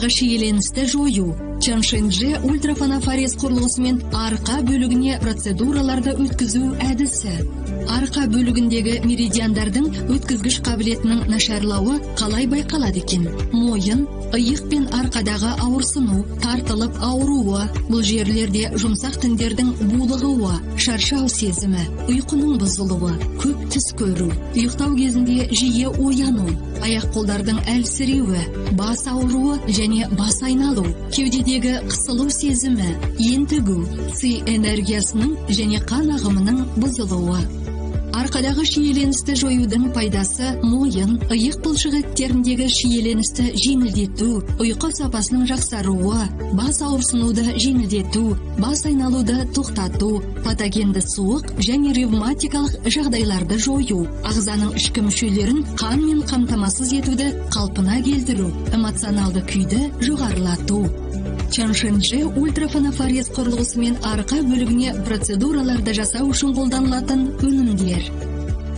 Арқадағы шиеленісті жою. Чаншинже ультрафонофорез құрылғысымен арқа бөлігіне процедураларды өткізу әдісі. Арқа бөлігіндегі меридиандардың өткізгіш қабілетінің нашарлауы қалай байқалады екен? Мойын, иық пен арқадағы ауырсыну, тартылып ауруы, бұл жерлерде жұмсақ тіндердің булығуы, шаршау сезімі, ұйқының бұзылуы, көп түс көру, ұйықтау кезінде жиі ояну, аяқ қолдардың әлсіреуі, бас ауруы және бас айналу, кеудедегі қысылу сезімі, ентігу, ци энергиясының және қан ағымының бұзылуы. Арқадағы шиеленісті жоюдың пайдасы мойын, иық бұлшық еттеріндегі шиеленісті жеңілдету, ұйқы сапасының жақсаруы, бас ауырсынуды жеңілдету, бас айналуды тоқтату, патогенді суық және ревматикалық жағдайларды жою, ағзаның ішкі мүшелерін қанмен қамтамасыз етуді қалпына келтіру, эмоционалды күйді жоғарылату. Чаншинже ультрафонофорез құрылғысымен арқа бөлігіне процедураларды жасау үшін қолданылатын өнімдер.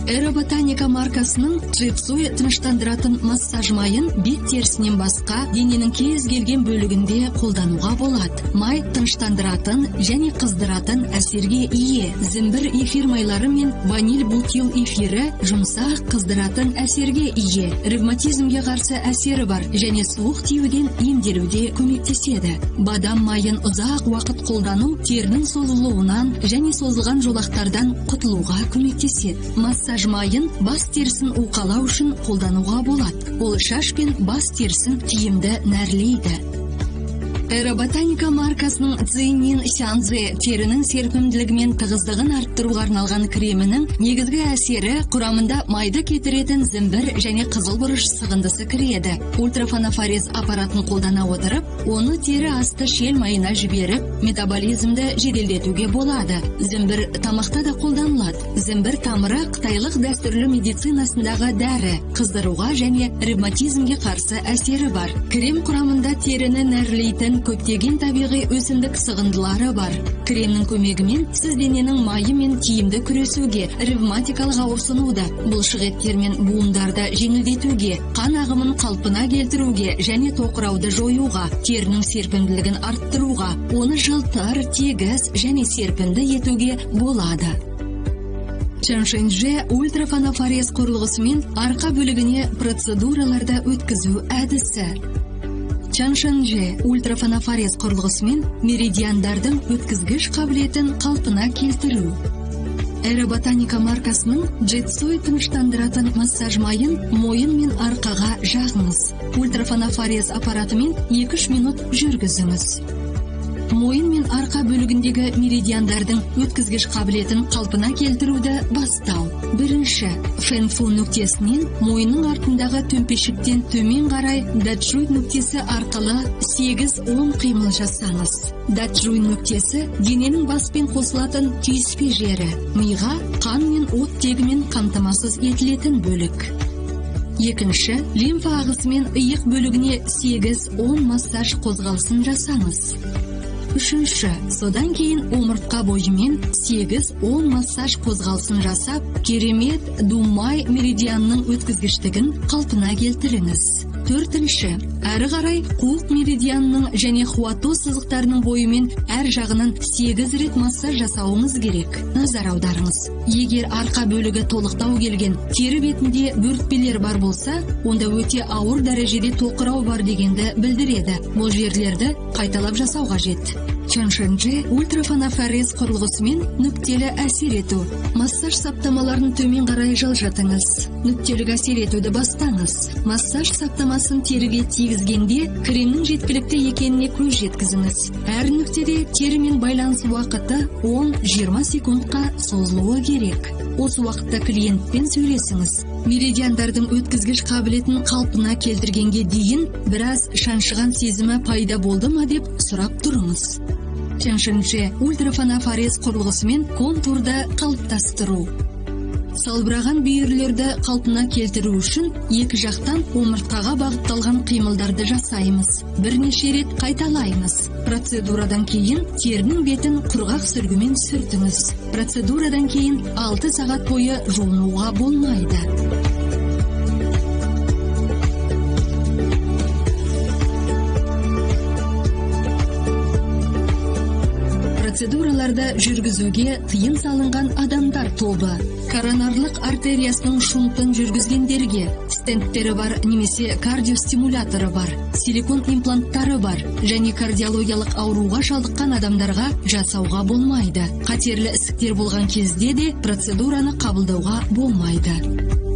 Эроботаника маркасының Джипсуй тыныштандыратын массаж майын бет терісінен басқа дененің кез келген бөлігінде қолдануға болады. Май тыныштандыратын және қыздыратын әсерге ие. Зімбір эфир майлары мен ваниль бутил эфирі жұмсақ қыздыратын әсерге ие. Ревматизмге қарсы әсері бар және суық тиюден емделуде көмектеседі. Бадам майын ұзақ уақыт қолдану терінің созылуынан және созылған жолақтардан құтылуға көмектеседі. Массаж майын бас терісін уқалау үшін қолдануға болады. Ол шаш пен бас терісін тиімді нәрлейді. Эроботаника маркасының Цзинин Сянзе терінің серпімділігі мен тығыздығын арттыруға арналған кремінің негізгі әсері құрамында майды кетіретін зімбір және қызыл бұрыш сығындысы кіреді. Ультрафонофорез аппаратын қолдана отырып, оны тері асты шел майына жіберіп, метаболизмді жеделдетуге болады. Зімбір тамақта да қолданылады. Зімбір тамыры қытайлық дәстүрлі медицинасындағы дәрі, қыздыруға және ревматизмге қарсы әсері бар. Крем құрамында теріні нәрлейтін көптеген табиғи өсімдік сығындылары бар. Кремнің көмегімен сіз дененің майы мен тиімді күресуге, ревматикалық ауырсынуды, бұлшық еттер мен буындарды жеңілдетуге, қан ағымын қалпына келтіруге және тоқырауды жоюға, терінің серпімділігін арттыруға, оны жылтыр, тегіс және серпімді етуге болады. Чаншинже ультрафонофорез құрылғысымен арқа бөлігіне процедураларды өткізу әдісі. Чаншинже ультрафонофорез құрылғысымен меридиандардың өткізгіш қабілетін қалпына келтіру. Эроботаника маркасының Джетсуй тыныштандыратын массаж майын мойын мен арқаға жағыңыз. Ультрафонофорез аппаратымен 2-3 минут жүргізіңіз. Мойын мен арқа бөлігіндегі меридиандардың өткізгіш қабілетін қалпына келтіруді бастау. Бірінші, фэнфу нүктесінен мойынның артындағы төмпешіктен төмен қарай дачжуй нүктесі арқылы 8-10 қимыл жасаңыз. Дачжуй нүктесі дененің баспен қосылатын түйіспе жері, миға қан мен оттегімен қамтамасыз етілетін бөлік. Екінші, лимфа ағысымен иық бөлігіне 8-10 массаж қозғалысын жасаңыз. Үшінші, содан кейін омыртқа бойымен 8-10 массаж қозғалысын жасап, керемет Думай меридианының өткізгіштігін қалпына келтіріңіз. Төртінші, әрі қарай қуық меридианының және хуато сызықтарының бойымен әр жағынан 8 рет массаж жасауыңыз керек. Назар аударыңыз. Егер арқа бөлігі толықтау келген, тері бетінде бөртпелер бар болса, онда өте ауыр дәрежеде тоқырау бар дегенді білдіреді. Бұл жерлерді қайталап жасау қажет. Чаншинже ультрафонофорез құрылғысымен нүктелі әсер ету. Массаж саптамаларын төмен қарай жылжытыңыз. Нүктелік әсер етуді бастаңыз. Массаж саптамасын теріге тигізгенде кремнің жеткілікті екеніне көз жеткізіңіз. Әр нүктеде терімен байланыс уақыты 10-20 секундқа созылуы керек. Осы уақытта клиентпен сөйлесіңіз. Меридиандардың өткізгіш қабілетін қалпына келтіргенге дейін біраз шаншыған сезімі пайда болды ма деп сұрап тұрыңыз. Чаншинже ультрафонофорез құрылғысымен контурды қалыптастыру. Салбыраған бүйірлерді қалпына келтіру үшін екі жақтан омыртқаға бағытталған қимылдарды жасаймыз. Бірнеше рет қайталаймыз. Процедурадан кейін терінің бетін құрғақ сүргімен сүртіңіз. Процедурадан кейін 6 сағат бойы жуынуға болмайды. Процедураларды жүргізуге тыйым салынған адамдар тобы: коронарлық артериясының шунтын жүргізгендерге, стенттері бар немесе кардиостимуляторы бар, силикон импланттары бар және кардиологиялық ауруға шалдыққан адамдарға жасауға болмайды. Қатерлі ісіктер болған кезде де процедураны қабылдауға болмайды.